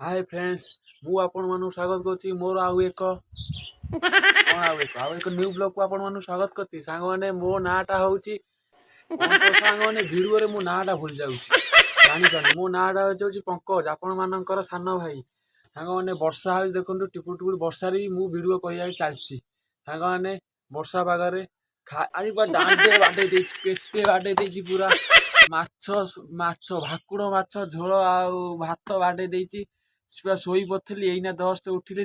ହାଏ friends, ମୁଁ ଆପଣମାନଙ୍କୁ ସ୍ୱାଗତ କରୁଛି ମୋର ଆଉ ଏକ କ'ଣ ଆଉ ଏକ ନ୍ୟୁ ବ୍ଲଗ୍କୁ ଆପଣମାନଙ୍କୁ ସ୍ୱାଗତ କରୁଛି। ସାଙ୍ଗମାନେ, ମୋ ନାଁଟା ହେଉଛି କ'ଣ ତ ସାଙ୍ଗମାନେ, ଭିଡ଼ିଓରେ ମୋ ନାଁଟା ଭୁଲି ଯାଉଛି, ଜାଣିପାରୁନି। ମୋ ନାଁଟା ହେଉଛି ପଙ୍କଜ, ଆପଣମାନଙ୍କର ସାନ ଭାଇ। ସାଙ୍ଗମାନେ, ବର୍ଷା ହେଉଛି, ଦେଖନ୍ତୁ, ଟିପୁର ଟିପୁର ବର୍ଷାରେ ବି ମୁଁ ଭିଡ଼ିଓ କରିବାକୁ ଚାଲିଛି। ସାଙ୍ଗମାନେ, ବର୍ଷା ପାଗରେ ଆରେ ପୁରା ଦାଣ୍ଡେ ବାଡ଼େଇ ଦେଇଛି, ପେଟେ ବାଡ଼େଇ ଦେଇଛି ପୁରା। ମାଛ ମାଛ ଭାକୁର ମାଛ ଝୋଳ ଆଉ ଭାତ ବାଡ଼େଇ ଦେଇଛି ପୁରା। ଶୋଇ ପଡ଼ିଥିଲି, ଏଇନା ଜଷ୍ଟ ଉଠିଲି।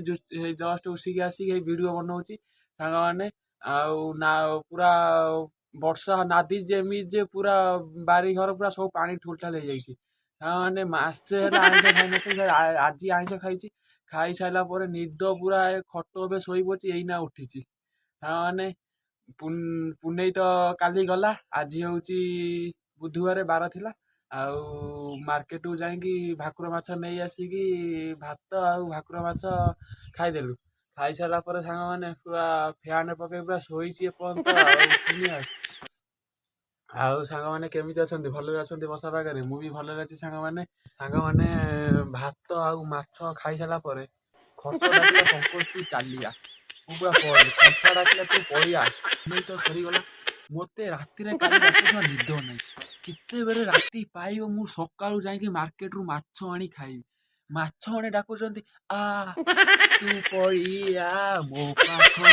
ଜଷ୍ଟ ଉଠିକି ଆସିକି ଏଇ ଭିଡ଼ିଓ ବନଉଛି ସାଙ୍ଗମାନେ। ଆଉ ନା ପୁରା ବର୍ଷା ନାଦି ଯେମିତି ଯେ ପୁରା ବାରିଘର ପୁରା ସବୁ ପାଣି ଠୁଲଠାଲ ହେଇଯାଇଛି। ସାଙ୍ଗମାନେ, ମାସେ ହେଲା ଆଇଁଷ ଖାଇନଥିଲି, ଆଜି ଆଇଁଷ ଖାଇଛି। ଖାଇସାରିଲା ପରେ ନିଦ ପୁରା, ଖଟ ଏବେ ଶୋଇପଡ଼ିଛି, ଏଇନା ଉଠିଛି। ସାଙ୍ଗମାନେ, ପୁନେଇ ତ କାଲି ଗଲା, ଆଜି ହେଉଛି ବୁଧବାର, ବାର ଥିଲା। ଆଉ ମାର୍କେଟକୁ ଯାଇକି ଭାକୁର ମାଛ ନେଇ ଆସିକି ଭାତ ଆଉ ଭାକୁର ମାଛ ଖାଇଦେଲୁ। ଖାଇସାରିଲା ପରେ ସାଙ୍ଗମାନେ, ପୁରା ଫ୍ୟାନ୍ ପକେଇ ପୁରା ଶୋଇଛି ଏପର୍ଯ୍ୟନ୍ତ, ଆଉ ଉଠିନି। ଆଉ ସାଙ୍ଗମାନେ କେମିତି ଅଛନ୍ତି? ଭଲରେ ଅଛନ୍ତି ବର୍ଷା ପାଗରେ? ମୁଁ ବି ଭଲରେ ଅଛି ସାଙ୍ଗମାନେ। ସାଙ୍ଗମାନେ, ଭାତ ଆଉ ମାଛ ଖାଇସାରିଲା ପରେ ଖଟ ଡାକିଲା, "ପଙ୍କଜ, ତୁ ଚାଲିଆ।" ମୁଁ ପୁରା ପଳେଇଲି। ଖଟ ଡାକିଲା, "ତୁ ପଳିଆ।" ନେଇ ତ ସରିଗଲା। ମୋତେ ରାତିରେ, କାଲି ରାତିରେ ନିଦ ନାହିଁ। କେତେବେଳେ ରାତି ପାଇବ, ମୁଁ ସକାଳୁ ଯାଇକି ମାର୍କେଟରୁ ମାଛ ଆଣି ଖାଇବି। ମାଛ ଆଣି ଡାକୁଛନ୍ତି, "ଆ ତୁ ପଳିଆ ମୋ ପାଖକୁ।"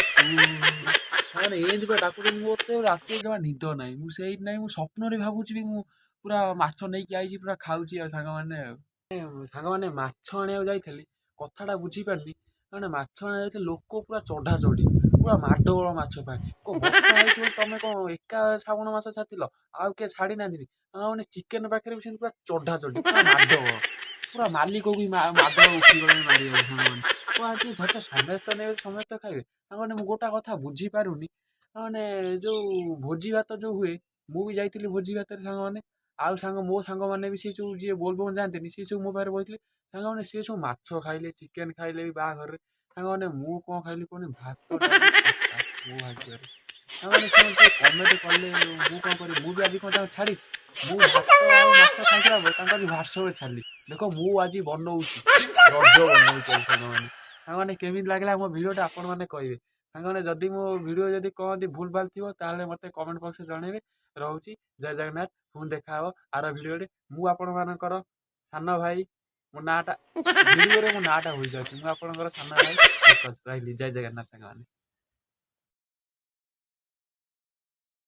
ମାନେ ଏମିତି ପୁରା ଡାକୁଛନ୍ତି। ମୋତେ ରାତିରେ ଜମା ନିଦ ନାହିଁ। ମୁଁ ସେଇଠି ନାହିଁ, ମୁଁ ସ୍ୱପ୍ନରେ ଭାବୁଛି ବି ମୁଁ ପୁରା ମାଛ ନେଇକି ଆଇଛି, ପୁରା ଖାଉଛି। ଆଉ ସାଙ୍ଗମାନେ, ମାଛ ଆଣିବାକୁ ଯାଇଥିଲି, କଥାଟା ବୁଝିପାରିନି। ମାନେ ମାଛ ଆଣିବାକୁ ଯାଇଥିଲି, ଲୋକ ପୁରା ଚଢ଼ା ଚଢ଼ି, ପୁରା ମାଡ଼ଗୋଳ ମାଛ ପାଇଁ। କଣ ବର୍ଷା ହେଇଛି ବୋଲି ତମେ କ'ଣ ଏକା ଶ୍ରାବଣ ମାସ ଛାଡ଼ିଥିଲ, ଆଉ କିଏ ଛାଡ଼ି ନାହାନ୍ତି? ମାନେ ଚିକେନ ପାଖରେ ବି ସେମିତି ପୁରା ଚଢ଼ା ଚଢ଼ି, ପୁରା ମାଡ଼ଗୋଳ, ପୁରା ମାଲିକକୁ ବି ମାଡ଼ ଉଠିଗଲେଣି ମାରିବାକୁ। ସାଙ୍ଗମାନେ, ପୁରା ଟିକେ ଧର ସମସ୍ତେ ନେବେ, ସମସ୍ତେ ଖାଇବେ। ସାଙ୍ଗମାନେ, ମୁଁ ଗୋଟା କଥା ବୁଝିପାରୁନି। ମାନେ ଯୋଉ ଭୋଜି ଭାତ ଯୋଉ ହୁଏ, ମୁଁ ବି ଯାଇଥିଲି ଭୋଜି ଭାତରେ ସାଙ୍ଗମାନେ। ଆଉ ସାଙ୍ଗ ମୋ ସାଙ୍ଗମାନେ ବି ସେ ସବୁ ଯିଏ ବୋଲବମ୍ ଯାଆନ୍ତିନି, ସେ ସବୁ ମୋ ପାଖରେ ବସିଥିଲେ। ସାଙ୍ଗମାନେ, ସେ ସବୁ ମାଛ ଖାଇଲେ, ଚିକେନ ଖାଇଲେ ବି ବାହାଘରରେ। ସାଙ୍ଗମାନେ, ମୁଁ କ'ଣ ଖାଇଲି କୁହନି? ଭାତ, ଡାଲି, ଖଟା ମୋ ଭାଗ୍ୟରେ। ସାଙ୍ଗମାନେ, ସେମାନେ ଟିକେ କମେଣ୍ଟ କଲେ ମୁଁ କ'ଣ କରିବି? ମୁଁ ବି ଆଜି କ'ଣ ତାଙ୍କୁ ଛାଡ଼ିଛି? ମୁଁ ଭାତ ଆଉ ମାଛ ଖାଇସାରିଲା ପରେ ତାଙ୍କୁ ଆଜି ହ୍ୱାଟ୍ସଆପ୍ରେ ଛାଡ଼ିଲି, ଦେଖ, ମୁଁ ଆଜି ବନଉଛି, ରଜ ବନଉଛି ଆଜି। ସାଙ୍ଗମାନେ, ସାଙ୍ଗମାନେ, କେମିତି ଲାଗିଲା ମୋ ଭିଡ଼ିଓଟା ଆପଣମାନେ କହିବେ। ସାଙ୍ଗମାନେ, ଯଦି ମୋ ଭିଡ଼ିଓ ଯଦି କହନ୍ତି ଭୁଲ ଭାଲ ଥିବ, ତାହେଲେ ମୋତେ କମେଣ୍ଟ ବକ୍ସରେ ଜଣେଇବେ। ରହୁଛି, ଜୟ ଜଗନ୍ନାଥ। ପୁଣି ଦେଖା ହେବ ଆର ଭିଡ଼ିଓରେ। ମୁଁ ଆପଣମାନଙ୍କର ସାନ ଭାଇ, ମୋ ନାଁଟା ଭିଡ଼ିଓରେ ମୋ ନାଁଟା ଭୁଲି ଯାଉଛି। ମୁଁ ଆପଣଙ୍କର ସାନ ଭାଇ ପଙ୍କଜ, ରହିଲି। ଜୟ ଜଗନ୍ନାଥ ସାଙ୍ଗମାନେ।